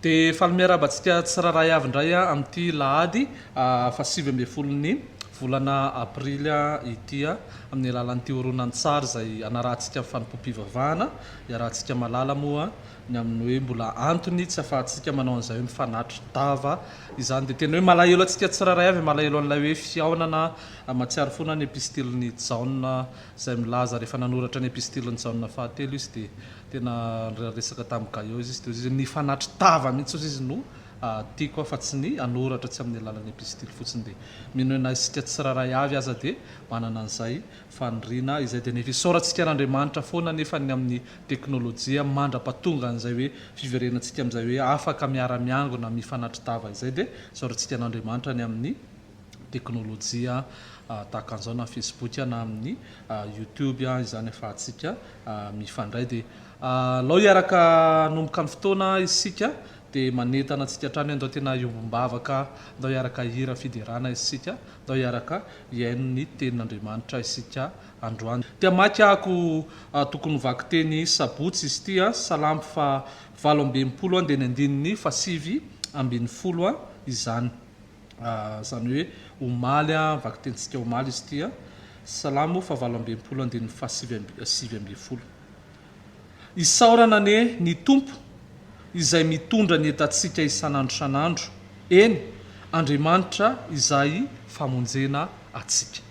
Dia faly miarahaba antsika tsirairay avy indray amin'ity lahady faha-19 ny volana aprily ity amin'ny alalan'ity horonantsary izay anarahantsika ny fanompoam-pivavahana. Iarahantsika malala moa ny amin'ny hoe mbola antony tsy afahantsika manao an'izay hoe mifanatri-tava izany. Dia tena hoe malahelo antsika tsirairay avy, malahelo an'ilay hoe fihaonana, mahatsiaro foana ny epistilin'i Jaona izay milaza rehefa nanoratra ny epistilin'i Jaona fahatelo izy dia tena niresaka tamin'i Gaio izy dia hoy izy nifanatri-tava mihitsy hozy izy no tiako fa tsy ny hanoratra tsy amin'ny alalan'ny epistily fotsiny. Dia mino hoe na isika tsirairay avy aza dia manana an'izay faniriana izay. Dia nefa isaorantsika an'Andriamanitra foana anefa ny amin'ny teknolojia mandra-pahatonga an'izay hoe fiverenantsika amin'izay hoe afaka miara-miangona mifanatri-tava izay dia isaorantsika an'Andriamanitra ny amin'ny teknolojia tahaka an'izao na Facebook na amin'ny YouTube izany afahantsika mifandray. Dia alao hiaraka hanomboka ny fotoana isika dia manentana antsika hatrany hoe andao tena hiombom-bavaka, andao hiaraka hihira fiderana isika, andao hiaraka hihaino ny tenin'Andriamanitra isika androany. Dia hamaky ahako tokony ho vakiteny sabotsy izy ity an, Salamo faha 68 an dia ny andininy faha 19 an izany. Izany hoe omaly an, vakitenintsika omaly izy ity an, Salamo faha 68 andininy faha 19. Isaorana anie ny Tompo izay mitondra ny entantsika isan'andro isan'andro, eny, Andriamanitra izay famonjena antsika.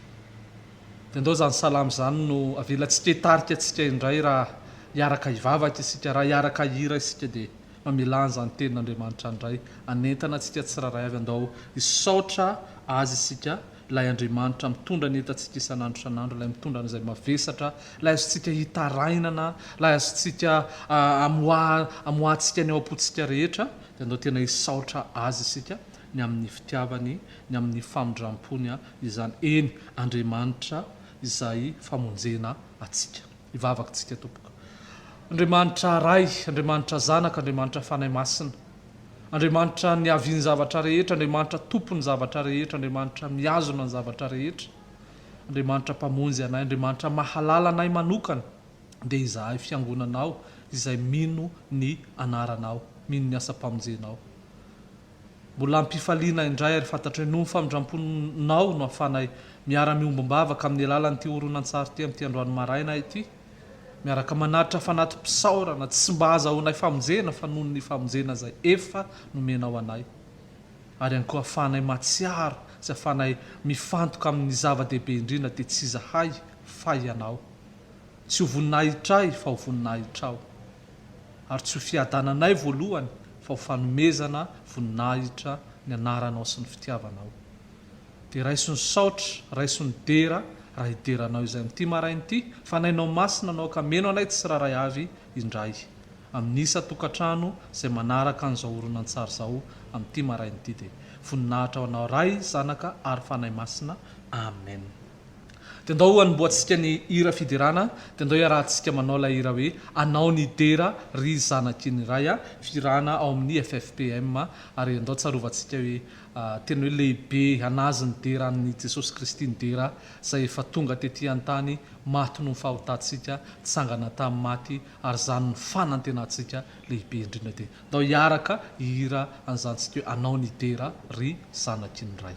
Dia andao izany salamo izany no avelantsika hitarika antsika indray raha hiaraka hivavaka isika, raha hiaraka hihira isika dia mamelà an'izany tenin'Andriamanitra indray hanentana antsika tsirairay avy andao hisaotra Azy isika, ilay Andriamanitra mitondra ny entantsika isan'andro isan'andro, ilay mitondra an'izay mavesatra, ilay azontsika hitarainana, ilay azontsika amoaha amoahantsika ny ao am-pontsika rehetra, dia andao tena hisaotra Azy isika ny amin'ny fitiavany, ny amin'ny famindram-pony izany, eny, Andriamanitra izay famonjena antsika. Hivavaka isika tompoko. Andriamanitra Ray, Andriamanitra Zanaka, Andriamanitra Fanahy Masina, Andriamanitra niavian'ny zavatra rehetra, Andriamanitra Tompon'ny zavatra rehetra, Andriamanitra mihazona ny zavatra rehetra, Andriamanitra Mpamonjy anay, Andriamanitra mahalala anay manokana, dia izahay Fiangonanao izay mino ny Anaranao, mino ny asam-pamonjenao. Mbola am-pifaliana indray ary fantatro hoe noho ny famindram-ponao no ahafahanay miara-miombom-bavaka amin'ny alalan'ity horonantsary ity amin'ity androany maraina ity, miaraka manatitra fanati-pisaorana tsy mba ahazahoanay famonjena fa noho ny famonjena izay efa nomenao anay ary ihany koa ahafahanay mahatsiaro sy ahafahanay mifantoka amin'ny zava-dehibe indrindra dia tsy izahay fa Ianao. Tsy ho voninahitray fa ho voninahitrao. Ary tsy ho fiadananay voalohany fa ho fanomezana voninahitra ny anaranao sy ny fitiavanao. Dia raiso ny saotra, raiso ny dera raha hidera anao izay amin'ity maraina ity, Fanahinao Masina no aoka hameno anay tsirairay avy indray, amin'ny isan-tokantrano izay manaraka an'izao horonantsary izao amin'ity maraina ity dia voninahitra ho anao Ray, Zanaka ary Fanahy Masina. Amen. Dia ndao hanombohantsika ny hira fiderana, dia ndao hiarahantsika manao ilay hira hoe Anao ny dera ry zanaky ny Ray, fihirana ao amin'ny ffpm, ary ndao tsarovantsika hoe tena hoe lehibe an'Azy ny dera an'i Jesosy Kristy ny dera izay efa tonga tety an-tany, maty noho ny fahotantsika, nitsangana tamin'ny maty, ary izany no fanantenantsika lehibe indrindra. Dia ndao hiaraka hihira an'izany tsika hoe Anao ny dera ry zanaky ny Ray.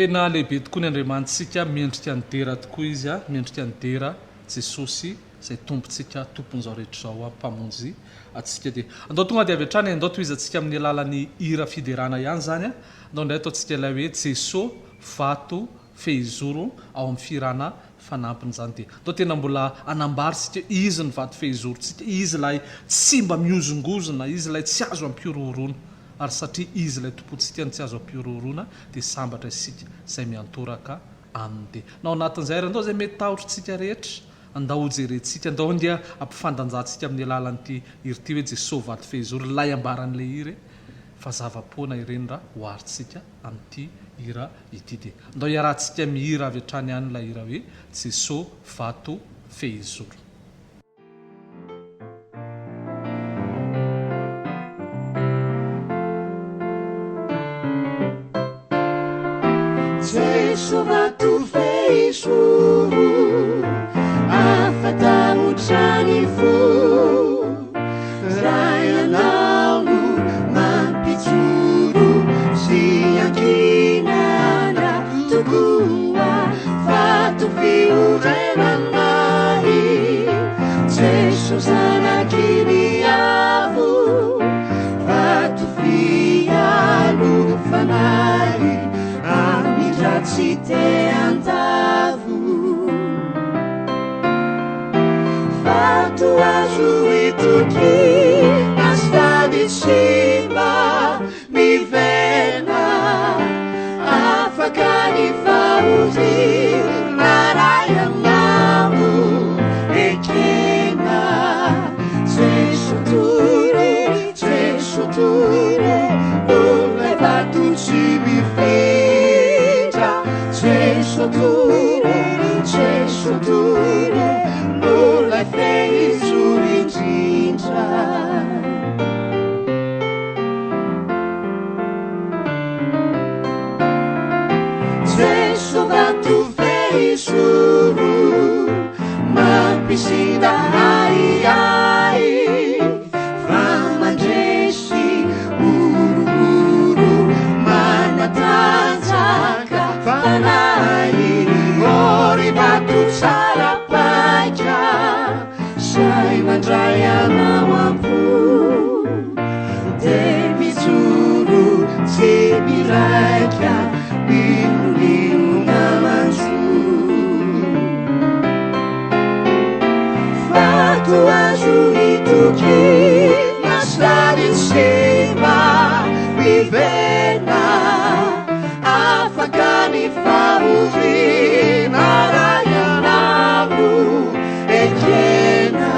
Tena lehibe tokoa ny Andriamanitsika, mendrika ny dera tokoa Izy, mendrika ny dera Jesosy izay Tompontsika, Tompon'izao rehetra izao, Mpamonjy antsika. Dia andao tonga dia avy hatrany, andao tohizantsika amin'ny alalan'ny hira fiderana ihany izany. Andao indray ataontsika ilay hoe Jeso vato fehizoro ao amin'ny fihirana fanampiny izany. Dia andao tena mbola hanambara isika hoe Izy ny vato fehizorontsika, Izy ilay tsy mba mihozongozona, Izy ilay tsy azo ampihorohoroana. Ary satria Izy ilay Tompontsika no tsy azo ampihorohoroana dia sambatra isika izay miantoraka Aminy. Dia na ao anatin'izay ary andao izay mety tahotr'tsika rehetra, andao hojerentsika, andao ange ampifandanjantsika amin'ny alalan'ity hira ity hoe Jesoa vato fehizoro, ilay ambaran'ilay hira e, fa zava-poana ireny raha oharintsika amin'ity hira ity. Dia andao hiarahantsika mihira avy hatrany ihany ilay hira hoe Jesoa vato fehizoro. Jeso vato fehizoro, afa-tahotra ny fo. Raha ianao no mampijoro, tsy iankinana tokoa. Vato fiorenana ahy, Jeso zanaky ny avo. Vato fialofana ahy, amindra tsy te handavo. Vato azo itokiana sady tsy mba miverina, afaka ny fahoriana raha ianao no ekena. Jeso toro, Jeso toro, no ilay vato tsy mifindra. Jeso toro, Jeso toro, no ilay fehizoro indrindra. Jeso vato fehizoro, mampisinda ahiahy, fa mandresy horohoro, manatanjaka fanahy. Ô ry vato tsara paika, Sahy mandray anao am-po Dia mijoro tsy miraika N'inon'inona manjo Vato azo itokiana Sady tsy mba miverina Afaka ny fahoriana Raha ianao no Ekena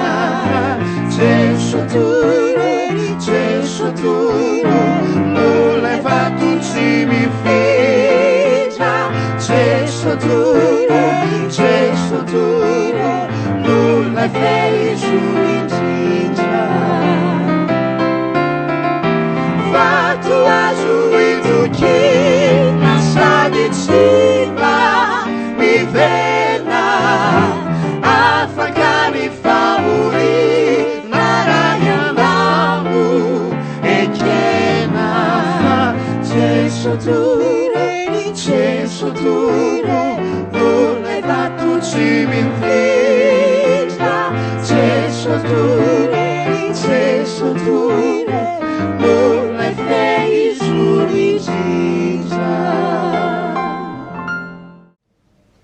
Jeso toro, Jeso toro, no lay vato tsy mifindra. Jeso toro, Jeso toro, no lay fehizo indrindra. Vato azo itokiana sady tsy mba miverina. Afaka ny fahoriana raha ianao no ekena. Jeso toro, Jeso toro, no ilay vato tsy mifindra. Jeso toro, Jeso toro, no ilay fehizoro indrindra.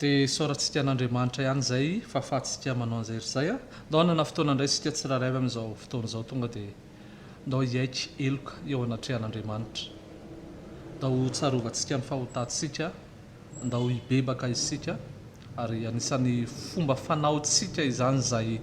Dia isaorantsika an'Andriamanitra ihany izay fahafahantsika manao an'izay ry izay a! Ndao hanana fotoana indray isika tsirairay avy amin'izao fotoana izao tonga dia ndao hiaiky heloka eo anatrehan'Andriamanitra. Ndao ho tsarovantsika ny fahotantsika, ndao hibebaka isika ary anisan'ny fomba fanaontsika izany izay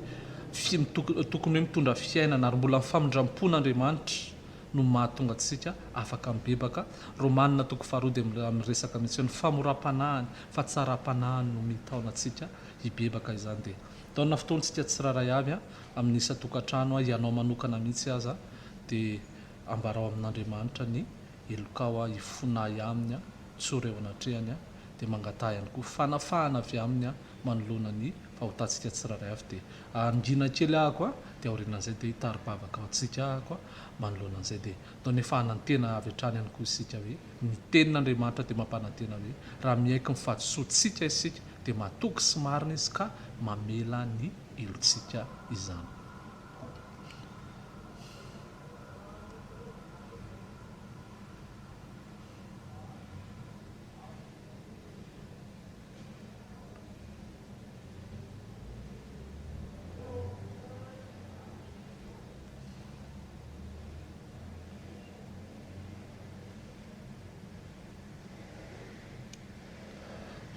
tokony hoe mitondra fiainana ary mbola ny famindram-pon'Andriamanitra no mahatonga antsika afaka mibebaka. Romana toko faharoa dia miresaka mihitsy hoe ny famoram-panahiny, fahatsaram-panahiny no mitaona antsika hibebaka izany. Dia taona fotoantsika tsirairay avy amin'ny isan-tokantrano, ianao manokana mihitsy aza dia ambarao amin'Andriamanitra ny helokao, ifonay aminy, tsory eo anatrehany. Dia mangataha ihany koa fanafahana avy Aminy manoloana ny fahotantsika tsirairay avy. Dia hangina kely ahako a, dia aorianan'izay dia hitari-bavaka ho antsika ahako a, manoloana an'izay dia atao nefa hanantena avy hatrany ihany koa isika hoe ny tenin'Andriamanitra dia mampanantena hoe raha miaiky ny fahadisoantsika isika dia matoky sy marina Izy ka mamela ny helotsika izany.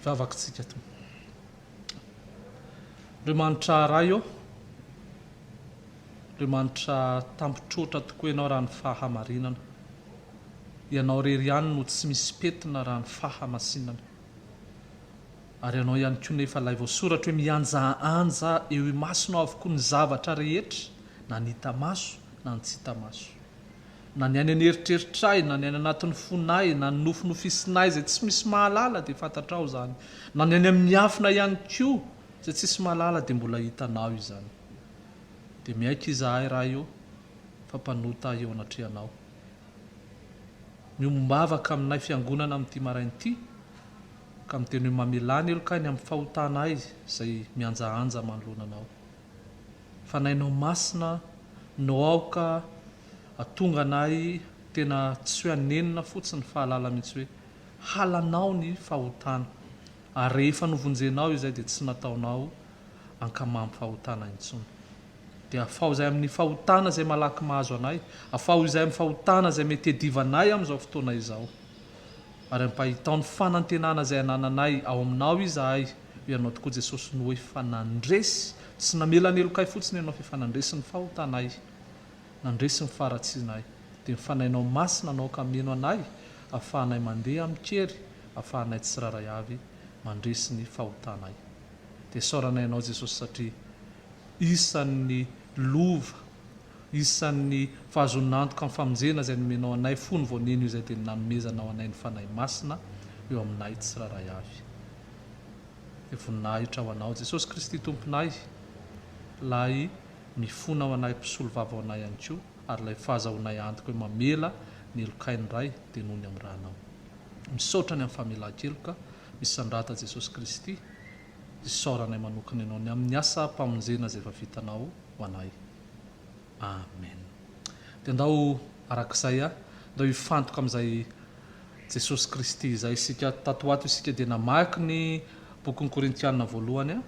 Hivavaka isika Tompo. Andriamanitra Ray ô, Andriamanitra tampotroatra tokoa Ianao raha ny fahamarinana. Ianao irery ihany no tsy misy pentina raha ny fahamasinana. Ary Ianao ihany koa nefa ilay voasoratra hoe mihanjahanja eo imasonao avokoa ny zavatra rehetra, na ny hita maso na ny tsy hita maso. Na ny any an'eritreritray, na ny any anatin'ny fonay, na ny nofinofisinay izay tsy misy mahalala dia fantatrao izany. Na ny any amin'ny miafina ihany koa izay tsisy mahalala dia mbola hitanao izany. Dia miaiky izahay Ray ô fa mpanota eo anatrehanao. Miombom-bavaka aminay fiangonana amin'ity maraina ity ka miteny hoe mamelà ny helokay ny amin'ny fahotanay izay mihanjahanja manoloana Anao. Fanahinao Masina no aoka hatonga anay tena tsy hoe hanenina fotsiny fa hahalala mihitsy hoe halanao ny fahotana ary rehefa novonjenao izay dia tsy nataonao ankamamy fahotana intsony. Dia afaho izay amin'ny fahotana izay malaky mahazo anay, afaho izay amin'ny fahotana izay mety hiadivanay amin'izao fotoana izao. Ary ampahitao ny fanantenana izay anananay ao Aminao izahay, ho Ianao tokoa Jesosy no efa nandresy, tsy namela ny helokay fotsiny Ianao fa efa nandresy ny fahotanay, nandresy ny faharatsianay. Dia ny Fanahinao Masina no aoka hameno anay, ahafahanay mandeha amin-kery, ahafahanay tsirairay avy mandresy ny fahotanay. Dia isaoranay Anao Jesosy satria isan'ny lova, isan'ny fahazoan'antoka amin'ny famonjena izay nomenao anay fony vao nino izay dia ny nanomezanao anay ny Fanahy Masina eo aminay tsirairay avy. Dia voninahitra ho Anao Jesosy Kristy Tomponay, Ilay mifona ho anay mpisolovava ho anay ihany koa ary ilay fahazahoanay antoka hoe mamela ny helokay ny Ray dia noho ny amin'ny Rànao. Misaotra ny amin'ny famelan-keloka misandrata Jesosy Kristy. Isaoranay manokana Ianao ny amin'ny asam-pamonjena izay efa vitanao ho anay. Amen. Dia ndao arak'izay, ndao hifantoka amin'izay Jesosy Kristy izay isika. Tato ho ato isika dia namaky ny bokin'ny Korintiana voalohany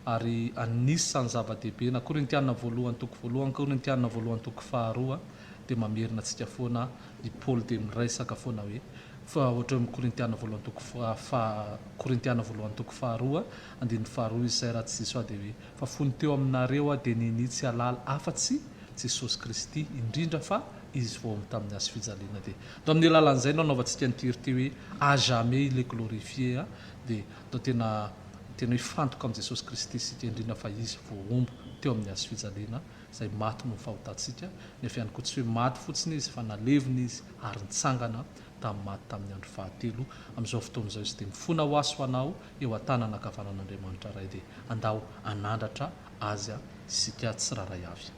ary anisan'ny zava-dehibe na Korintiana voalohany toko voalohany, Korintiana voalohany toko faharoa dia mamerina antsika foana i Paoly dia miresaka foana hoe Fa ohatra eo amin'ny Korintiana voalohany toko faha Korintiana voalohany toko faharoa andininy faharoa izy izay raha tsy diso aho dia hoe, Fa fony teo aminareo aho dia ninia tsy halala afa-tsy Jesosy Kristy, indrindra fa Izy voahombo tamin'ny hazo fijaliana. Dia ndao amin'ny alalan'izay no anaovantsika an'ity hira ity hoe À jamais il est glorifié a, dia ndao tena tena hifantoka amin'i Jesosy Kristy isika indrindra fa Izy voahombo teo amin'ny hazo fijaliana izay maty noho ny fahotantsika, nefa ihany koa tsy hoe maty fotsiny Izy fa nalevina Izy ary nitsangana tamin'ny maty tamin'ny andro fahatelo. Amin'izao fotoana izao izy dia mifona ho ahy sy ho anao eo an-tanana ankavanan'Andriamanitra Ray dia andao hanandratra Azy isika tsirairay avy.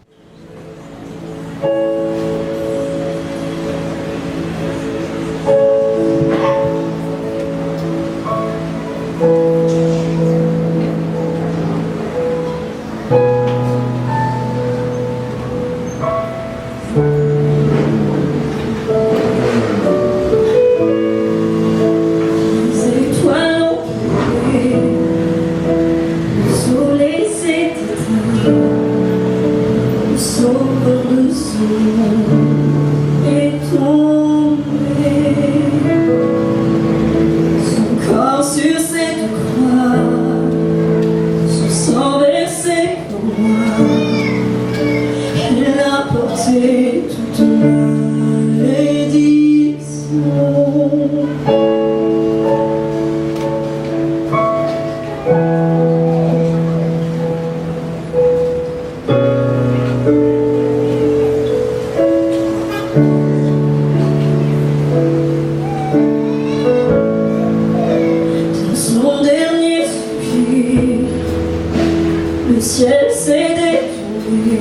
ciel s'est détendu,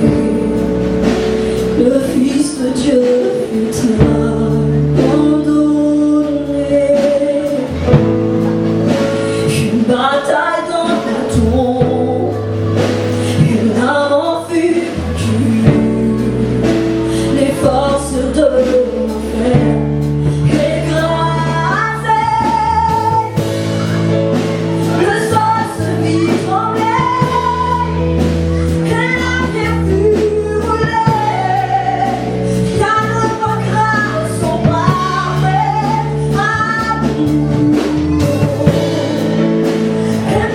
le Fils de Dieu fut abandonné. Une bataille dans la tombe, et la mort fut vaincue. Les forces de l'enfer écrasées. Le sol se mit trembler, et la pierre fut roulée. Car le vaincra son parfait amour. Et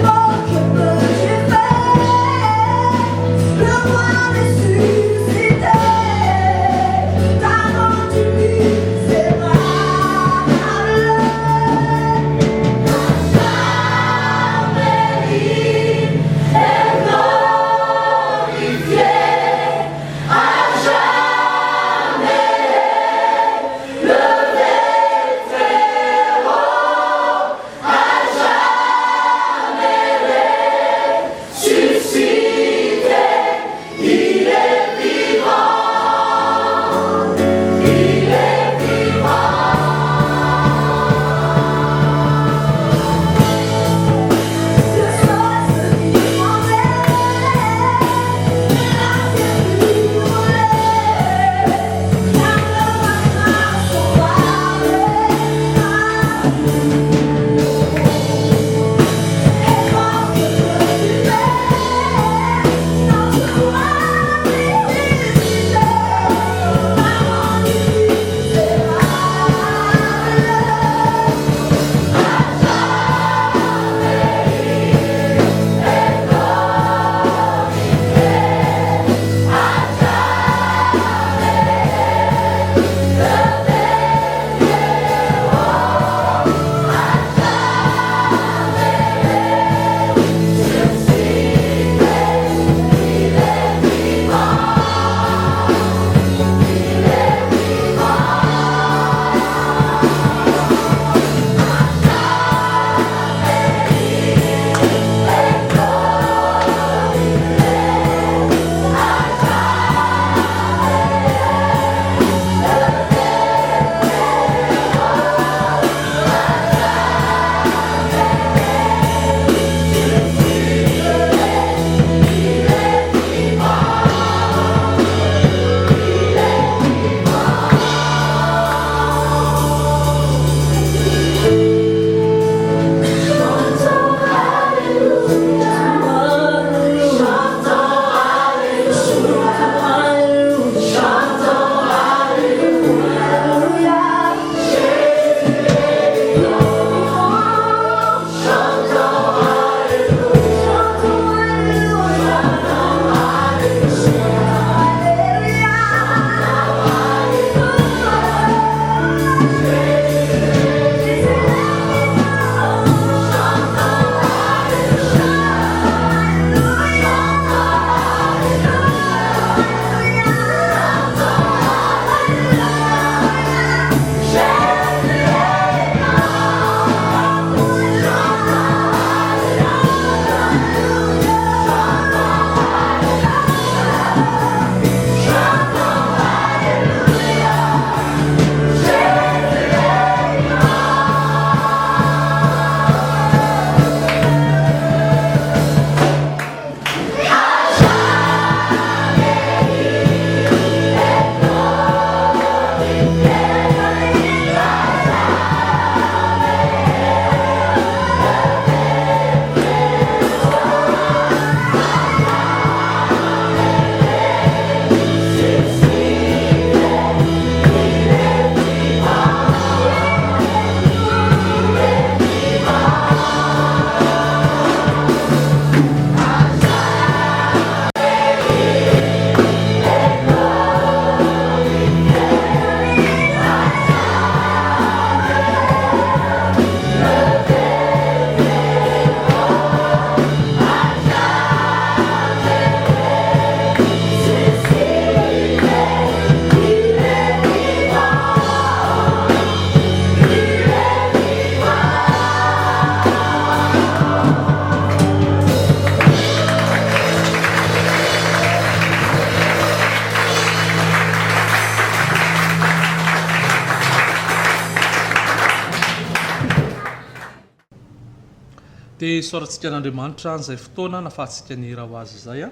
Dia isaorantsika an'Andriamanitra an'izay fotoana nafahantsika nihira ho Azy izay,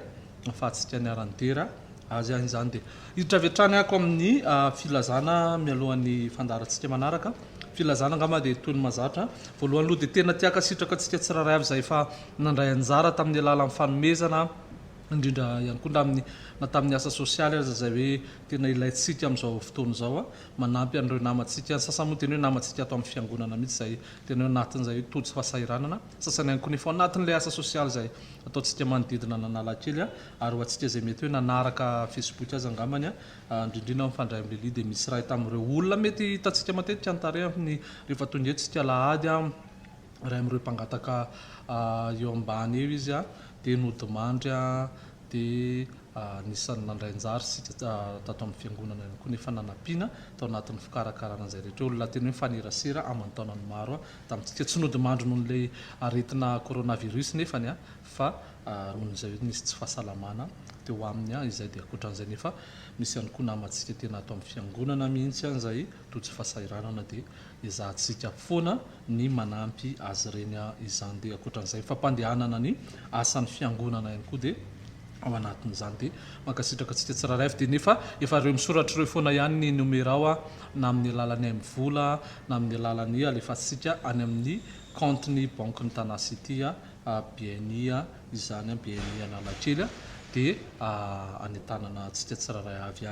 nafahantsika niara-nidera Azy izany. Dia hiditra avy hatrany ako amin'ny filazana mialohan'ny fandaharantsika manaraka. Filazana angamba dia toy ny mahazatra. Voalohany aloha dia tena tia hankasitraka antsika tsirairay avy izay efa nandray anjara tamin'ny alalan'ny fanomezana, indrindra ihany koa na amin'ny na tamin'ny asa sosialy aza izay hoe tena ilaintsika amin'izao fotoana izao, manampy an'ireo namantsika, ny sasany moa tena hoe namantsika ato amin'ny fiangonana mihitsy izay tena hoe anatin'izay hoe tojo fahasahiranana, sasany ihany koa nefa ao anatin'ilay asa sosialy izay ataontsika manodidina an'Analakely ary ho antsika izay mety hoe nanaraka Facebook aza angambany indrindrindra mifandray amin'i Lily dia misy iray tamin'ireo olona mety hitantsika matetika ny tarehiny rehefa tonga eto isika alahady iray amin'ireo mpangataka eo ambany eo izy dia nodimandry dia anisan'ny nandray anjara isika tato amin'ny fiangonana ihany koa nefa nanampiana tao anatin'ny fikarakarana an'izay rehetra olona tena hoe mifanerasera aman-taonany maro tamintsika. Tsy nodimandry noho ilay aretina coronavirus nefany fa noho izay hoe nisy tsy fahasalamana teo aminy izay dia ankoatran'izay nefa misy ihany koa namantsika tena ato amin'ny fiangonana mihitsy izay tojo fahasahiranana dia ezahantsika foana ny manampy azy ireny izany dia ankoatran'izay fampandehanana ny asan'ny fiangonana ihany koa dia ao anatin'izany dia mankasitraka antsika tsirairay avy dia nefa efa ireo misoratra ireo foana ihany ny nomerao na amin'ny alalan'ny MVola na amin'ny alalan'ny alefantsika any amin'ny kaontin'ny bankin'ny Tana City BNI izany BNI Analakely dia anentanana antsika tsirairay avy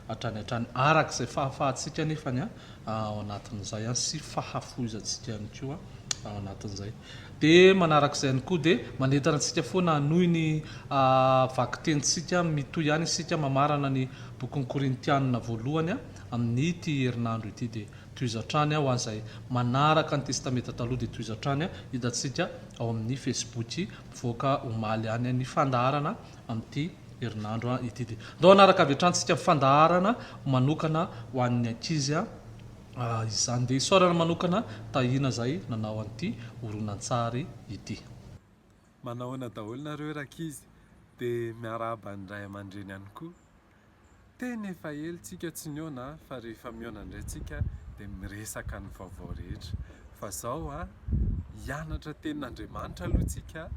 hatrany hatrany araka izay fahafahantsika nefany ao anatin'izay sy fahafoizantsika ihany koa ao anatin'izay. Dia manarak'izay ihany koa dia manentana antsika foana hanohy ny vakitenintsika, mitohy ihany isika mamarana ny bokin'ny Korintianina voalohany amin'ity herinandro ity dia tohizo hatrany ho an'izay manaraka ny Testamenta Taloha dia tohizo hatrany hitantsika ao amin'ny Facebook mivoaka omaly ihany ny fandaharana amin'ity herinandro ity dia ndao hanaraka avy hatrany tsika fandaharana manokana ho an'ny ankizy izany dia isaorana manokana Tahiana izay nanao an'ity horonantsary ity. Manahoana daholo nareo rankizy dia miarahaba ny ray aman-dreny ihany koa. Tena efa ela tsika tsy nihaona fa rehefa mihaona indray tsika dia miresaka ny vaovao rehetra. Fa zao an, hianatra tenin'Andriamanitra aloha tsika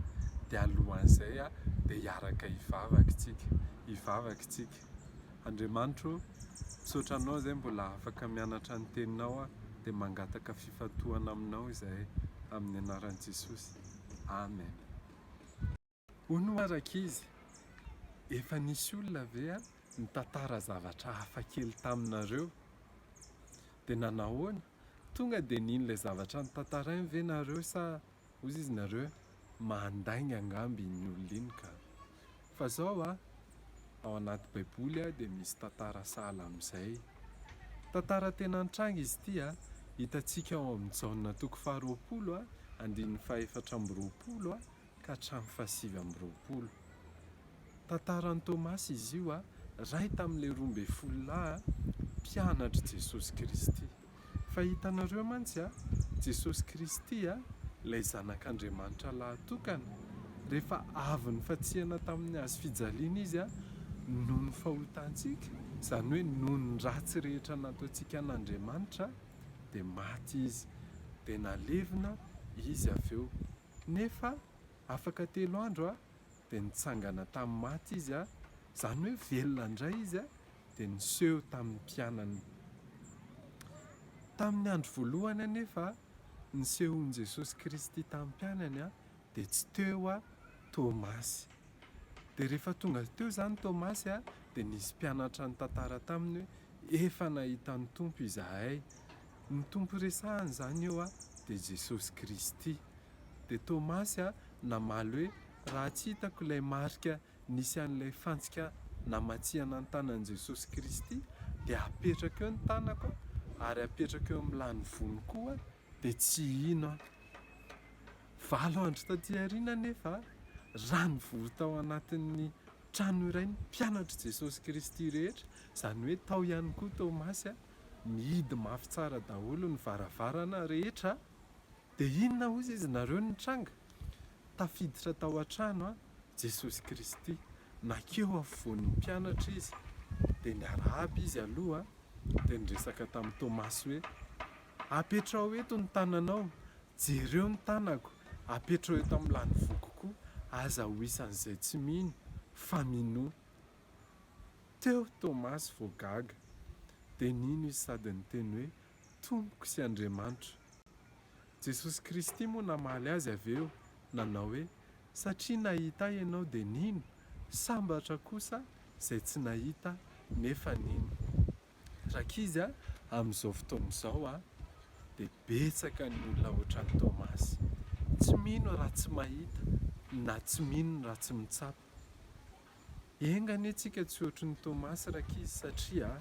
dia alohan'izay dia hiaraka hivavaka tsika. Hivavaka tsika. Andriamanitra o, misaotra anao izay mbola afaka mianatra ny teninao aho dia mangataka fifantohana aminao izahay amin'ny anaran'i Jesosy. Amen. Hono hoa rankizy, efa nisy olona ve nitantara zavatra hafa kely taminareo? Dia nanahoana? Tonga dia nino ilay zavatra notantarainy ve nareo sa hozy izy nareo hoe mandainga angamba iny olona iny ka? Fa zao a, ao anaty baiboly dia misy tantara sahala amin'izay. Tantara tena nitranga izy ity a, hitantsika ao amin'ny Jaona toko faharoapolo andininy faha-24 ka hatramin'ny fahasivy amby roapolo. Tantaran'i Tomasy izy io, iray tamin'ilay 12 lahy mpianatr'i Jesosy Kristy. Fa hitanareo mantsy, Jesosy Kristy, ilay Zanak'Andriamanitra lahatokana, rehefa avy nifantsihana tamin'ny hazo fijaliana Izy noho ny fahotantsika, izany hoe noho ny ratsy rehetra nataontsika an'Andriamanitra, dia maty Izy. Dia nalevina Izy avy eo. Nefa afaka telo andro dia nitsangana tamin'ny maty Izy, izany hoe velona indray Izy, dia niseho tamin'ny mpianany. Tamin'ny andro voalohany anefa nisehoan'i Jesosy Kristy tamin'ny mpianany dia tsy teo Tomasy. Dia rehefa tonga teo izany Tomasy dia nisy mpianatra nitantara taminy hoe efa nahita ny Tompo izahay. Ny Tompo resahany izany eo dia Jesosy Kristy. Dia Tomasy namaly hoe, Raha tsy hitako ilay marika nisy an'ilay fantsika namatsihana ny tanan'i Jesosy Kristy, dia apetrako eo ny tanako ary apetrako eo amin'ny lanivoany koa, dia tsy hino aho. Valo andro taty aoriana anefa, raha nivory tao anatin'ny trano iray ny mpianatr'i Jesosy Kristy rehetra, izany hoe tao ihany koa Tomasy, mihidy mafy tsara daholo ny varavarana rehetra, dia inona hozy izy nareo no nitranga? Tafiditra tao an-trano an Jesosy Kristy, nankeo afovoan'ny mpianatra Izy, dia niarahaba Izy aloha, dia niresaka tamin'i Tomasy hoe, Apetraho eto ny tananao, jereo ny tanako. Apetraho eto amin'ny lanivoako koa, aza ho isan'izay tsy mino, fa minoa. Teo Tomasy vao gaga. Dia nino izy sady niteny hoe, Tompoko sy Andriamanitro. Jesosy Kristy moa namaly azy avy eo, nanao hoe, Satria nahita Ahy ianao dia nino, sambatra kosa izay tsy nahita nefa nino. Rankizy a, amin'izao fotoana izao a, dia betsaka ny olona ohatran'i Tomasy. Tsy mino raha tsy mahita, na tsy mino raha tsy mitsapa. Enga anie tsika tsy ohatry ny Tomasy rankizy satria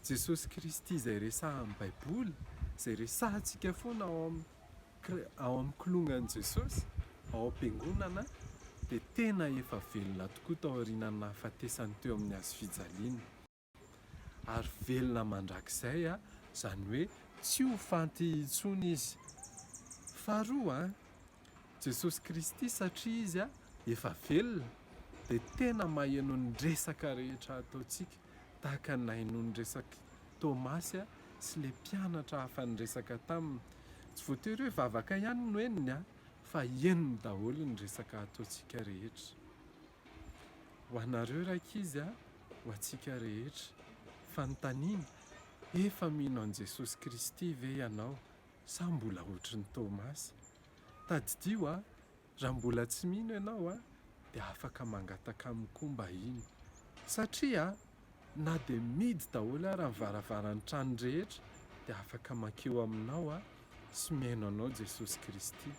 Jesosy Kristy izay resahan'ny Baiboly, izay resahantsika foana ao amin'ny ao amin'ny kilongan'i Jesosy, ao am-piangonana, dia tena efa velona tokoa taorianan'ny nahafatesany teo amin'ny hazofijaliana. Ary velona mandrakizay, izany hoe tsy ho faty intsony izy. Faharoa, Jesosy Kristy satria Izy efa velona dia tena maheno ny resaka rehetra ataontsika tahaka ny nahenoany resak'i Tomasy sy ilay mpianatra hafa niresaka taminy. Tsy voatery hoe vavaka ihany no henony fa henony daholo ny resaka ataontsika rehetra. Ho anareo rankizy, ho antsika rehetra. Fanontaniana, efa mino an'i Jesosy Kristy ve ianao sa mbola ohatry ny Tomasy? Tadidio a, raha mbola tsy mino ianao a, dia afaka mangataka aminy koa mba hino. Satria na dia mihidy daholo ara ny varavaran'ny trano rehetra dia afaka mankeo aminao a, sy mihaino anao Jesosy Kristy.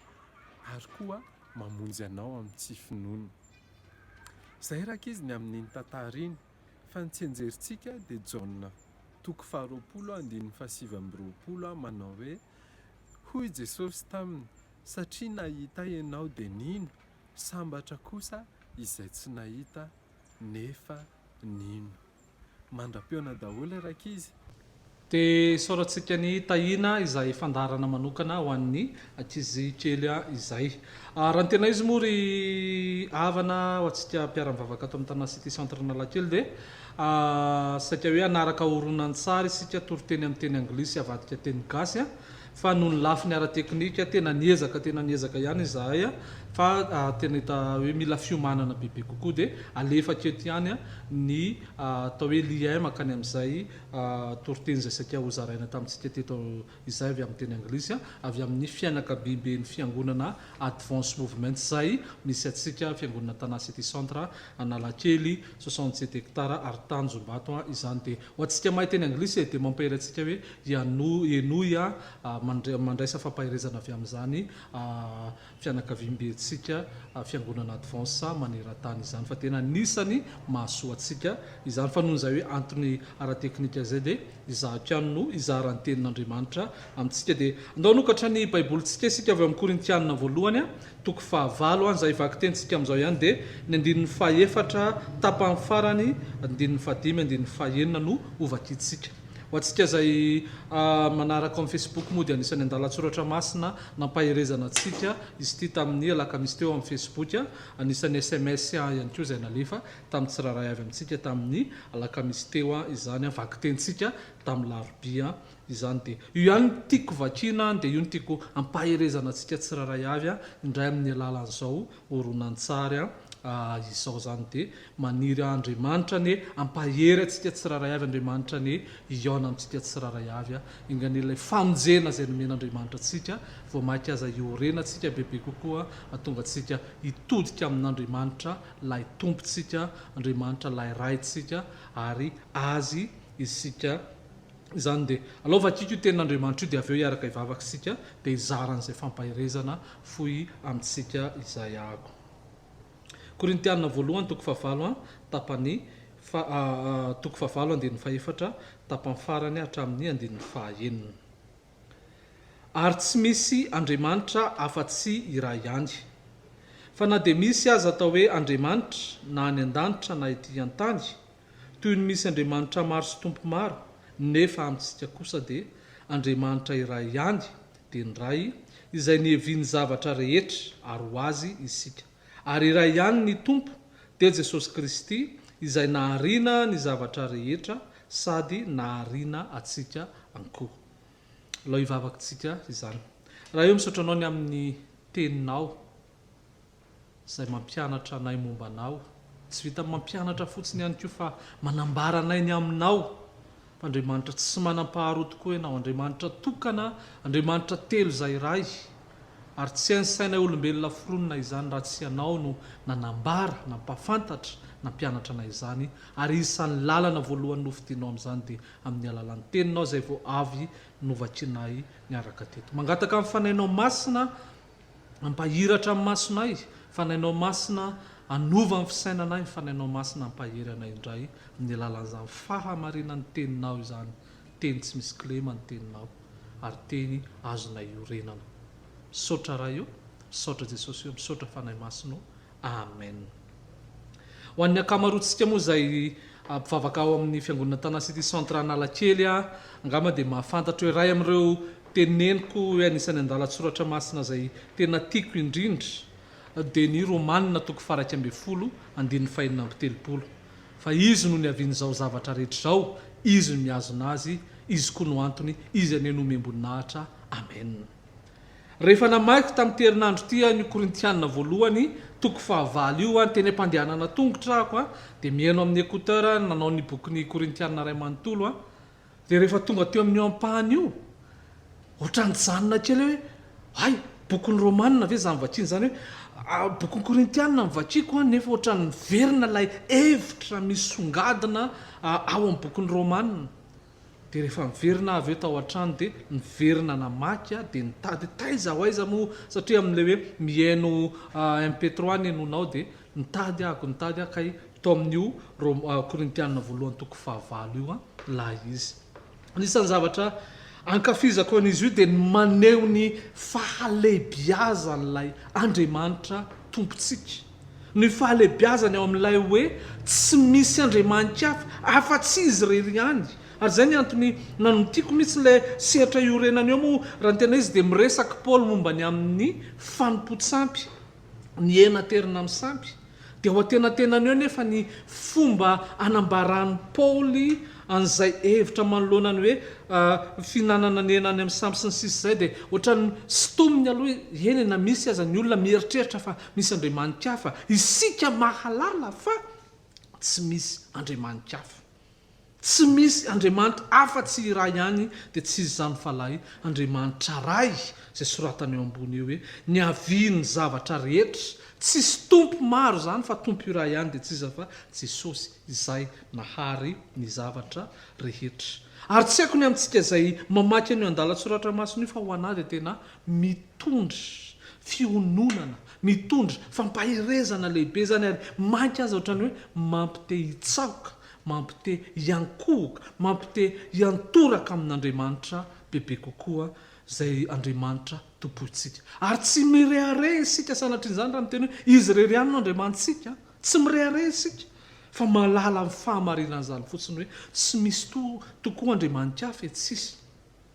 Ary koa mamonjy anao amin'ny tsy finoana. Izay rankizy ny amin'iny tantara iny. Fa ny tsianjerintsika dia Jaona toko faharoapolo andininy fahasivy amby roapolo manao hoe, Hoy Jesosy taminy, Satria nahita Ahy ianao dia nino, sambatra kosa izay tsy nahita nefa nino. Mandra-pihaona daholo rankizy. Dia isaorantsika ny Tahiana izay fandaharana manokana ho an'ny ankizy kely izay. Raha ny tena izy moa ry havana ho antsika mpiara-mivavaka ato amin'ny Tana City Centre Analakely dia saika hoe hanaraka horonantsary isika toriteny amin'ny teny anglisy avadika teny gasy fa noho ny lafiny ara-teknika tena niezaka tena niezaka ihany izahay fa tena hita hoe mila fiomanana bebe kokoa dia alefa aketo ihany ny atao hoe lien mankany amin'izay Toriteny izay saika hozaraina tamintsika teto izay avy amin'ny teny anglisy, avy amin'ny fianakabiamben'ny fiangonana Advance Movement izay misy antsika, fiangonana Tana City Centre, Analakely, 67 hectares, ary Tanjombato izany. Dia ho antsika mahay teny anglisy dia mampahery antsika hoe henoy, mandraisa fampaherezana avy amin'izany fianakaviambentsika fiangonana advance manerantany izany fa tena anisany mahasoa antsika izany fa noho izay hoe antony ara-teknika izay dia izahako ihany no hizara ny tenin'Andriamanitra amintsika dia andao hanokatra ny baibolintsika isika avy ao amin'ny Korintianina voalohany toko fahavalo izay vakitentsika amin'izao ihany dia ny andininy fahefatra tapany farany andininy fahadimy andininy fahenina no hovakintsika. Ho antsika izay manaraka ao amin'ny Facebook moa dia anisan'ny andalan-tsoratra masina nampaherezana antsika izy ity tamin'ny alakamisy teo amin'ny Facebook. Anisan'ny sms ihany koa izay nalefa tamin'ny tsirairay avy amintsika tamin'ny alakamisy teo izany vakitentsika tamin'ny larobia izany. Dia io ihany no tiako vakiana dia io no tiako hampaherezana antsika tsirairay avy indray amin'ny alalan'izao horonantsary izao izany dia maniry Andriamanitra anie hampahery antsika tsirairay avy Andriamanitra anie hihaona amintsika tsirairay avy enga anie ilay famonjena izay nomen'Andriamanitra antsika vao mainka aza hiorenantsika bebe kokoa hahatonga antsika hitodika amin'Andriamanitra ilay Tompontsika Andriamanitra ilay Raintsika ary Azy isika izany dia alao vakiko io tenin'Andriamanitra io dia avy eo hiaraka hivavaka isika dia hizara an'izay fampaherezana fohy amintsika izay ako. Korintiana voalohany toko fahavalo an tapany fa toko fahavalo andininy fahefatra tapany farany hatramin'ny andininy fahaenina. Ary tsy misy Andriamanitra afa-tsy iray ihany. Fa na dia misy aza atao hoe Andriamanitra na any an-danitra na ety an-tany, Toy ny misy Andriamanitra maro sy Tompo maro, nefa amintsika kosa dia Andriamanitra iray ihany, dia ny Ray, izay nihevian'ny zavatra rehetra, ary ho Azy isika. Ary iray ihany ny Tompo, dia Jesosy Kristy, izay nahariana ny zavatra rehetra sady nahariana antsika ankoa. Alao hivavaka isika izany. Ray ô, misaotra Anao ny amin'ny Teninao. Izay mampianatra anay momba Anao. Tsy vitan'ny mampianatra fotsiny ihany koa fa manambara anay ny Aminao. Fa Andriamanitra tsy manam-paharoa tokoa Ianao, Andriamanitra tokana, Andriamanitra telo izay iray. Ary tsy hain'ny sainay olombelona foronina izany raha tsy Ianao no nanambara, nampahafantatra, nampianatra anay izany. Ary isan'ny lalana voalohany nofidinao amin'izany dia amin'ny alalan'ny Teninao izay vao avy novakianay niaraka teto. Mangataka ny Fanahinao Masina Hampahiratra ny masonay, Fanahinao Masina hanova ny fisainanay, Fanahinao Masina hampahery anay indray amin'ny alalan'izany fahamarinan'ny Teninao izany, Teny tsy misy kilema ny Teninao, ary Teny azonay iorenana. Misaotra Ray o, misaotra Jesosy o, misaotra Fanahy Masina o. Amen. Ho an'ny ankamaroantsika moa izay mpivavaka ao amin'ny Fiangonana Tana City Centre Analakely angamba dia mahafantatra hoe iray amin'ireo teneniko hoe anisan'ny andalan-tsoratra masina izay tena tiako indrindra dia ny Romana toko faha-11 andininy faha-36 fa Izy no niavian'izao zavatra rehetra izao, Izy no mihazona azy, Izy koa no antony, Izy anie no omem-boninahitra. Amen. Rehefa namaky tamin'ity herinandro ity an'io Korintiana voalohany toko fahavalo io aho, teny am-pandehanana tongotra aho, dia mihaino amin'ny écouteur nanao ny bokin'ny Korintiana iray manontolo aho, dia rehefa tonga teo amin'io ampahany io, ohatran'ny nijanona kely hoe, hay, bokin'ny Romana ve izany vakiana izany hoe, bokin'ny Korintiana no vakiako nefa ohatran'ny miverina ilay hevitra misongadina ao amin'ny bokin'ny Romana. Dia rehefa niverina aho avy eo tao an-trano dia niverina namaky aho dia nitady taiza ho aiza moa satria amin'ilay hoe mihaino MP trois ny henoinao dia nitady ahako nitady aho kay tao amin'io Korintiana voalohany toko fahavalo io ilay izy. Anisan'ny zavatra ankafizako an'izy io dia ny maneho ny fahalehibiazan'ilay Andriamanitra Tompontsika. Ny fahalehibiazany ao amin'ilay hoe tsy misy andriamani-kafa afa-tsy Izy irery ihany. Ary izay ny antony nanontiako mihitsy ilay sehatra iorenany eo moa raha ny tena izy dia miresaka Paoly momba ny amin'ny fanompoan-tsampy, ny hena aterina amin'ny sampy. Dia ao antenatenany eo nefa ny fomba anambaran'i Paoly an'izay hevitra manoloana ny hoe fihinanana ny hena any amin'ny sampy sy ny sisa izay dia ohatran'ny sintominy aloha, eny e na misy aza ny olona mieritreritra fa misy andriamani-kafa, isika mahalala fa tsy misy andriamani-kafa. Tsy misy Andriamanitra afa-tsy iray ihany dia tsy iza izany fa ilay Andriamanitra Ray izay soratana eo ambony eo hoe niavian'ny zavatra rehetra, tsisy Tompo maro izany fa Tompo iray ihany dia tsy iza fa Jesosy izay nahary ny zavatra rehetra. Ary tsy haiko ny amintsika izay mamaky an'io andalan-tsoratra masina io fa ho an'ahy dia tena mitondra fiononana, mitondra fampaherezana lehibe izany ary mainka aza ohatran'ny hoe mampite hitsaoka mampite hiankohoka, mampite hiantoraka amin'Andriamanitra bebe kokoa, izay Andriamanitra tompointsika. Ary tsy mirehareha isika sanatrian'izany raha miteny hoe Izy irery ihany no Andriamanitsika. Tsy mirehareha isika, fa mahalala ny fahamarinan'izany fotsiny hoe tsy misy tokoa Andriamani-kafa e, tsisy.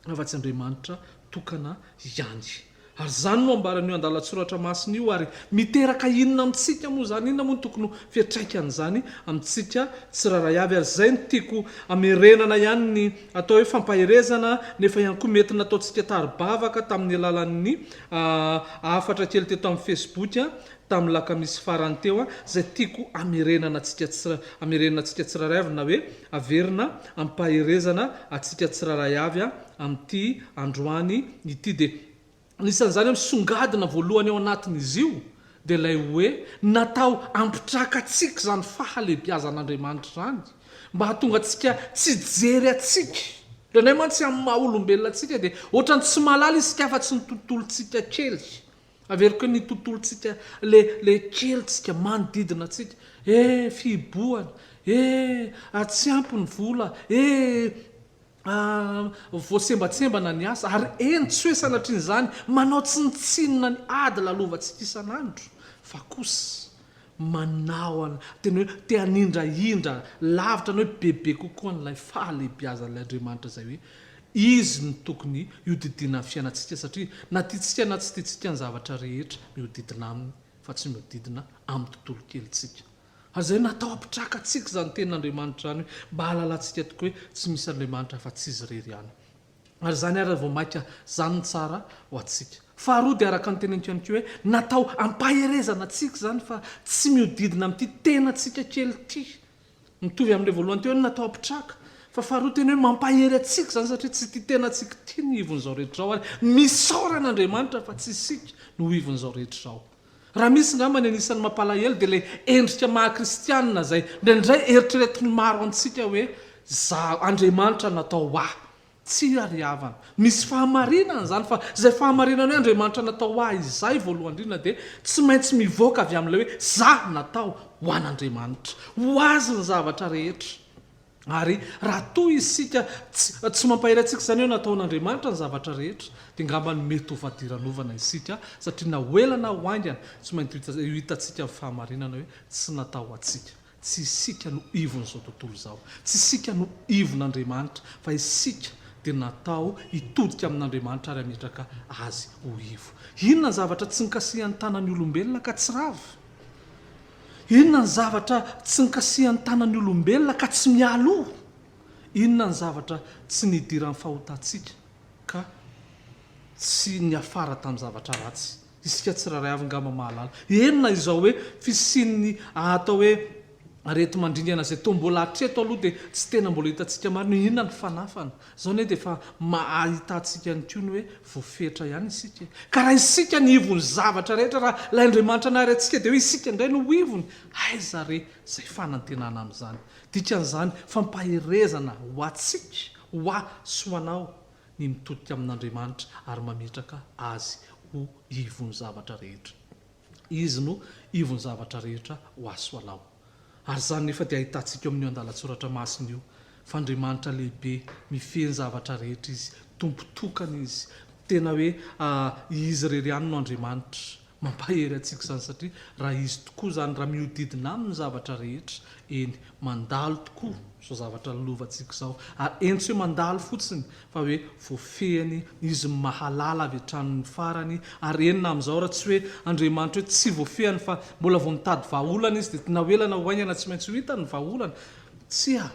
afa-tsy Andriamanitra tokana ihany. Ary izany no ambaran'io andalan-tsoratra masina io, ary miteraka inona amintsika moa izany? Inona moa no tokony ho fiantraikan'izany amintsika tsirairay avy? Ary izay no tiako hamerenana ihany ny atao hoe fampaherezana, nefa ihany koa mety nataontsika tari-bavaka tamin'ny alalan'ny hafatra kely teto amin'ny Facebook tamin'ny lakamisy farany teo, izay tiako hamerenana antsika tsira, hamerenana antsika tsirairay avy na hoe averina ampaherezana antsika tsirairay avy amin'ity androany ity. Dia anisan'izany hoe misongadina voalohany ao anatin'izy io dia ilay hoe natao hampitraka antsika izany fahalehibiazan'Andriamanitra izany mba hahatonga antsika tsy hijery antsika. Indraindray mantsy amin'ny maha olombelona antsika dia ohatran'ny tsy mahalala isika afa-tsy ny tontolontsika kely. Averiko hoe ny tontolontsika, le le kelintsika, manodidina antsika. Eh fihibohana, eh tsy ampy ny vola, eh voasembatsembana ny asa, ary eny tsy hoe sanatrian'izany manao tsinontsinona ny ady lalovantsika isan'andro, fa kosa manao an, tena hoe te hanindrahindra lavitra ny hoe bebe kokoa an'ilay fahalehibiazan'ilay Andriamanitra izay hoe Izy no tokony hiodidina ny fiainantsika satria na tiantsika na tsy tiantsika ny zavatra rehetra mihodidina Aminy fa tsy mihodidina amin'ny tontolo kelintsika. Ary izay natao hampitraka antsika izany tenin'Andriamanitra izany hoe mba hahalalantsika tokoa hoe tsy misy Andriamanitra afa-tsy Izy irery ihany. Ary izany ary vao mainka izany no tsara ho antsika. Faharoa dia araka ny teneniko ihany koa hoe natao hampaherezana antsika izany fa tsy mihodidina amin'ity tenantsika kely ity. Mitovy amin'ilay voalohany teo hoe natao hampitraka. Fa faharoa tena hoe mampahery antsika izany satria tsy ity tenantsika ity no ivon'izao rehetra izao ary misaora an'Andriamanitra fa tsy isika no ivon'izao rehetra izao. Raha misy angamba ny anisan'ny mampalahelo dia ilay endrika maha kristianina izay indraindray eritreretin'ny maro antsika hoe za Andriamanitra natao ho ahy. Tsia ry havana. Misy fahamarinana izany fa izay fahamarinana hoe Andriamanitra natao ho ahy izay voalohany indrindra dia tsy maintsy mivoaka avy amin'ilay hoe za natao ho an'Andriamanitra. Ho Azy ny zavatra rehetra. Ary raha toa isika tsy tsy mampahery antsika izany hoe natao ho an'Andriamanitra ny zavatra rehetra dia angamba mety ho fadiranovana isika satria na ho ela na ho haingana tsy maintsy ho hitantsika ny fahamarinana hoe tsy natao ho antsika. Tsy isika no ivon'izao tontolo izao. Tsy isika no ivon'Andriamanitra, fa isika dia natao hitodika amin'Andriamanitra ary hametraka Azy ho ivo. Inona ny zavatra tsy nikasihan'ny tanan'ny olombelona ka tsy rava? Inona ny zavatra tsy nikasihan'ny tanan'ny olombelona ka tsy mialoha? Inona ny zavatra tsy nidiran'ny fahotantsika ka tsy niafara tamin'ny zavatra ratsy? Isika tsirairay avy angamba mahalala. Eny na izao hoe fisian'ny atao hoe areti-mandringana izay toa mbola hatreto aloha dia tsy tena mbola hitantsika marina hoe inona ny fanafana. Izao anie dia efa ahitantsika ihany koa ny hoe voafetra ihany isika e. Ka raha isika ny ivon'ny zavatra rehetra, raha ilay Andriamanitra nahary antsika dia hoe isika indray no ho ivony, aiza re izay fanantenana amin'izany? Dikan'izany fampaherezana ho antsika, ho ahy sy ho anao, ny mitodika amin'Andriamanitra ary mametraka Azy ho ivon'ny zavatra rehetra. Izy no ivon'ny zavatra rehetra ho ahy sy ho anao. Ary izany nefa dia ahitantsika eo amin'io andalan-tsoratra masina io fa Andriamanitra lehibe, mifehy ny zavatra rehetra Izy, Tompo tokana Izy, tena hoe Izy irery ihany no Andriamanitra. Mampahery antsika izany satria raha Izy tokoa izany, raha mihodidina Aminy ny zavatra rehetra, eny, mandalo tokoa izao zavatra lolovantsika izao. Ary eny tsy hoe mandalo fotsiny fa hoe voafehiny, Izy no mahalala avy hatrany ny farany. Ary eny na amin'izao raha tsy hoe Andriamanitra hoe tsy voafehiny fa mbola vao mitady vahaolana Izy dia na ho ela na ho haingana tsy maintsy ho hitany ny vahaolana. Tsia!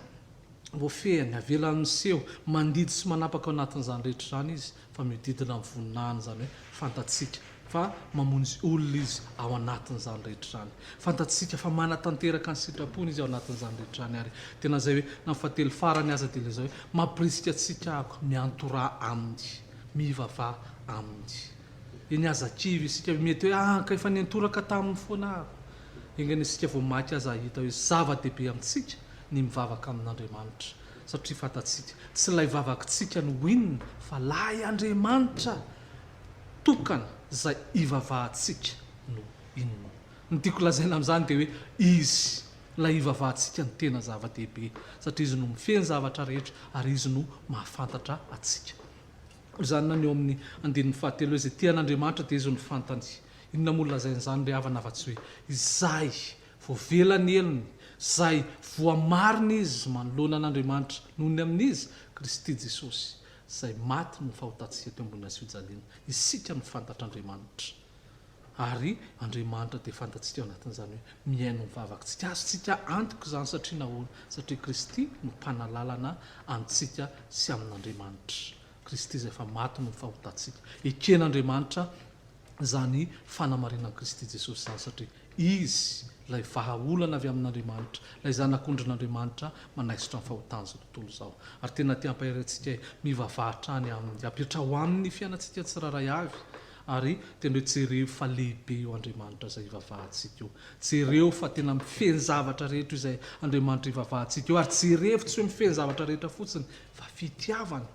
Voafehiny, avelany miseho, mandidy sy manapaka ao anatin'izany rehetra izany Izy fa mihodidina amin'ny voninahiny izany hoe fantatsika fa mamonjy olona Izy ao anatin'izany rehetra izany. Fantatsika fa manatanteraka ny sitrapony Izy ao anatin'izany rehetra izany ary tena izay hoe na ny fahatelo farany aza dia ilay izao hoe mampirisika antsika ako miantoraha Aminy, mivavaha Aminy. Eny aza kivy isika mety hoe ah ka efa niantoraka taminy foana aho. Enga anie isika vao maika aza hahita hoe zava-dehibe amintsika ny mivavaka amin'Andriamanitra satria fantatsika tsy ilay vavakitsika no inona fa lay Andriamanitra tokana izay ivavahantsika no inona. Ny tiako lazaina amin'izany dia hoe Izy, ilay ivavahantsika no tena zava-dehibe satria Izy no mifehy ny zavatra rehetra ary Izy no mahafantatra antsika. Izany na ny eo amin'ny andininy fahatelo hoe izay tia an'Andriamanitra dia Izy no fantany. Inona moa no lazain'izany ry havana afa-tsy hoe izay voavela ny helony, izay voamarina izy manoloana an'Andriamanitra noho ny amin'iza? Kristy Jesosy. Izay maty noho ny fahotantsika teo ambony hazofijaliana. Isika no fantatr'Andriamanitra. Ary Andriamanitra dia fantatsika ao anatin'izany hoe mihaino ny vavakitsika. Azontsika antoka izany satria nahoana? Satria Kristy no mpanalalana antsika sy amin'Andriamanitra. Kristy izay efa maty noho ny fahotantsika. Eken'Andriamanitra izany fanamarinan'i Kristy Jesosy izany satria Izy ilay vahaolana avy amin'Andriamanitra, ilay Zanak'ondrin'Andriamanitra manaisotra ny fahotan'izao tontolo izao. Ary tena te hampahery antsika e, mivavaha hatrany Aminy, apetraho Aminy ny fiainantsika tsirairay avy, ary tena hoe jereo fa lehibe io Andriamanitra izay ivavahantsika io. Jereo fa tena mifehy ny zavatra rehetra io izay Andriamanitra ivavahantsika io, ary jerevo tsy hoe mifehy ny zavatra rehetra fotsiny fa fitiavana.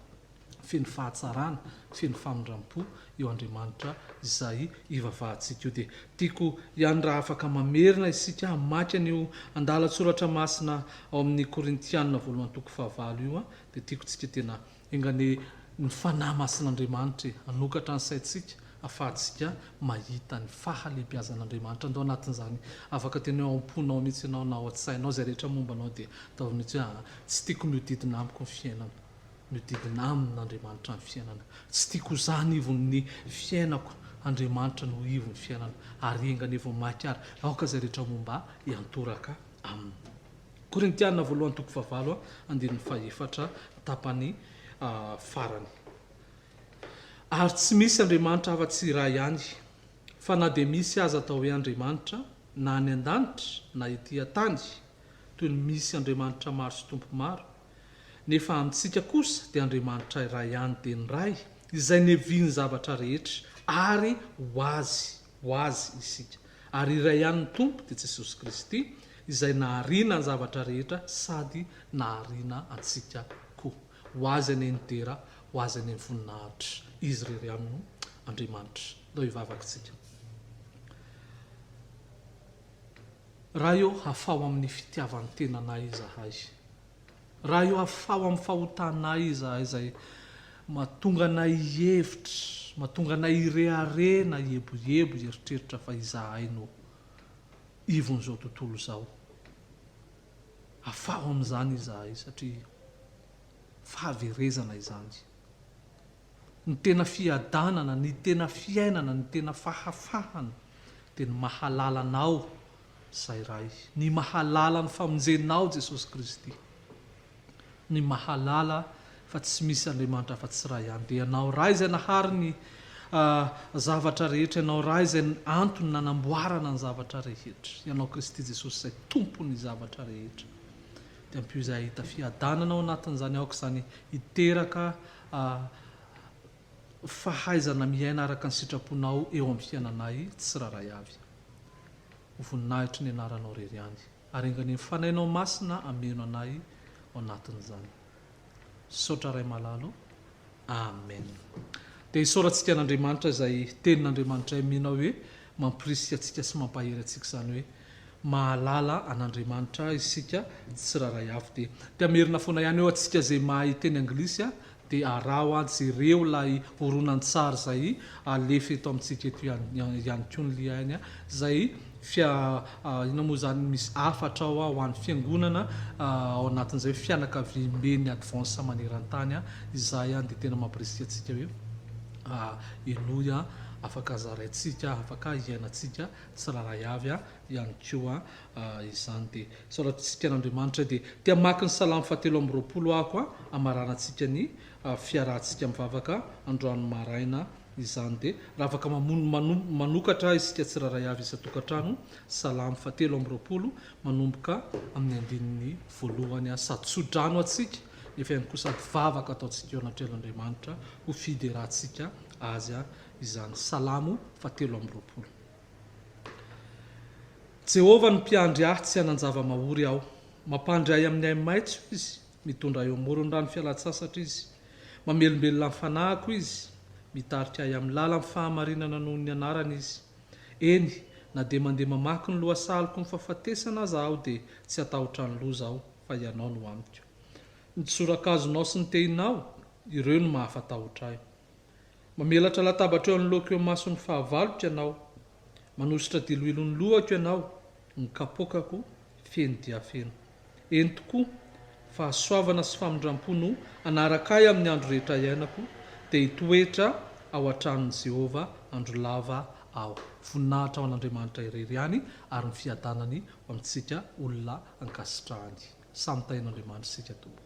feno fahatsarana, feno famindrampo io Andriamanitra izay ivavahantsika io. Dia tiako ihany raha afaka mamerina isika hamaky an'io andalan-tsoratra masina ao amin'ny Korintiana voalohany toko fahavalo io, dia tiako tsika tena enga anie ny Fanahy Masin'Andriamanitra e, hanokatra ny saintsika ahafahantsika mahita ny fahalehibiazan'Andriamanitra. Andao anatin'izany afaka tena hoe ao am-ponao mihitsy ianao na ao an-tsainao izay rehetra momba anao dia ataovy mihitsy hoe aa tsy tiako mihodidina amiko ny fiainana. Mihodidina aminy Andriamanitra ny fiainana. Tsy tiako ho zah ny ivon'ny fiainako, Andriamanitra no ivon'ny fiainana. Ary enga anie vao maika ary aoka izay rehetra momba ahy hiantoraka aminy. Korintiana voalohany toko fahavalo andininy fahefatra tapany farany. Ary tsy misy Andriamanitra afa-tsy iray ihany, fa na dia misy aza atao hoe Andriamanitra, na any an-danitra na ety an-tany, toy ny misy andriamanitra maro sy tompo maro, nefa amintsika kosa dia Andriamanitra iray ihany dia ny Ray, izay niavian'ny zavatra rehetra, ary ho Azy, ho Azy isika. Ary iray ihany ny Tompo, dia Jesosy Kristy, izay nahariana ny zavatra rehetra sady nahariana antsika koa. Ho Azy anie ny dera, ho Azy anie ny voninahitra. Izy irery ihany no Andriamanitra. Ndao hivavaka isika. Ray ô, afaho amin'ny fitiavan-tenanay izahay. Ray ô, afaho amin'ny fahotanay izahay izay mahatonga anay hihevitra, mahatonga anay hirehareha na hieboebo hieritreritra fa izahay no ivon'izao tontolo izao. Afaho amin'izany izahay satria fahaverezana izany. Ny tena fiadanana, ny tena fiainana, ny tena fahafahana dia ny mahalala Anao izay Ray, ny mahalala ny famonjenao Jesosy Kristy, ny mahalala fa tsy misy Andriamanitra afa-tsy Ray ihany, dia Ianao Ray izay nahary ny zavatra rehetra, Ianao Ray izay antony nanamboarana ny zavatra rehetra, Ianao Kristy Jesosy izay Tompon'ny zavatra rehetra. Dia ampio izay hahita fiadanana ao anatin'izany, aoka izany hiteraka fahaizana miaina araka ny sitraponao eo amin'ny fiainanay tsirairay avy. Ho voninahitry ny anaranao irery ihany. Ary enga anie ny Fanahinao Masina hameno anay ao anatin'izany. Misaotra Ray malala o. Amen. Dia isaorantsika an'Andriamanitra izay tenin'Andriamanitra izay mino aho hoe mampirisika antsika sy mampahery antsika izany hoe mahalala an'Andriamanitra isika tsirairay avy. Dia te hamerina foana ihany eo antsika izay mahay teny anglisy dia araho an, jereo ilay horonantsary izay alefa eto amintsika eto ihany koa ny lien-ny izay fia inona moa izany misy hafatra ao ho an'ny fiangonana ao anatin'izay fianakaviamben'ny advance maneran-tany izay dia tena mampirisika antsika hoe henoy afaka zaraintsika afaka hiainantsika tsirairay avy ihany koa izany dia isaorantsika an'Andriamanitra dia te hamaky ny salamo fahatelo amby 20 aho hamaranantsika ny fiarahantsika mivavaka androany maraina izany dia raha afaka mamono manokatra isika tsirairay avy isan-tokantrano salamo fahatelo amby 20 manomboka amin'ny andininy voalohany sady tso-drano antsika nefa ihany koa sady vavaka ataontsika eo anatrehan'Andriamanitra ho fiderantsika azy izany salamo fahatelo amby 20. Jehovah no mpiandry ahy, tsy hanan-java-mahory aho. Mampandry ahy amin'ny ahi-maitso Izy, mitondra ahy eo amoron'ny rano fialan-tsasatra Izy. Mamelombelona ny fanahiko Izy, mitarika ahy amin'ny lalan'ny fahamarinana noho ny anarany Izy. Eny, na dia mandeha mamaky ny lohasahaloko ny fahafatesana aza aho dia tsy hatahotra ny loza aho, fa Ianao no amiko. Ny tsorakazonao sy ny tehinao, ireo no mahafatahotra ahy. Mamelatra latabatra eo anoloako eo imason'ny fahavaloko Ianao. Manosotra diloilo ny lohako Ianao, ny kapoakako feno dia feno. Eny tokoa, fahasoavana sy famindram-po no hanaraka ahy amin'ny andro rehetra iainako, dia hitoetra ao an-tranon'i Jehovah andro lava aho. Voninahitra ho an'Andriamanitra irery ihany ary ny fiadanany ho amintsika olona ankasitrahany. Samy tahin'Andriamanitra isika tompoko.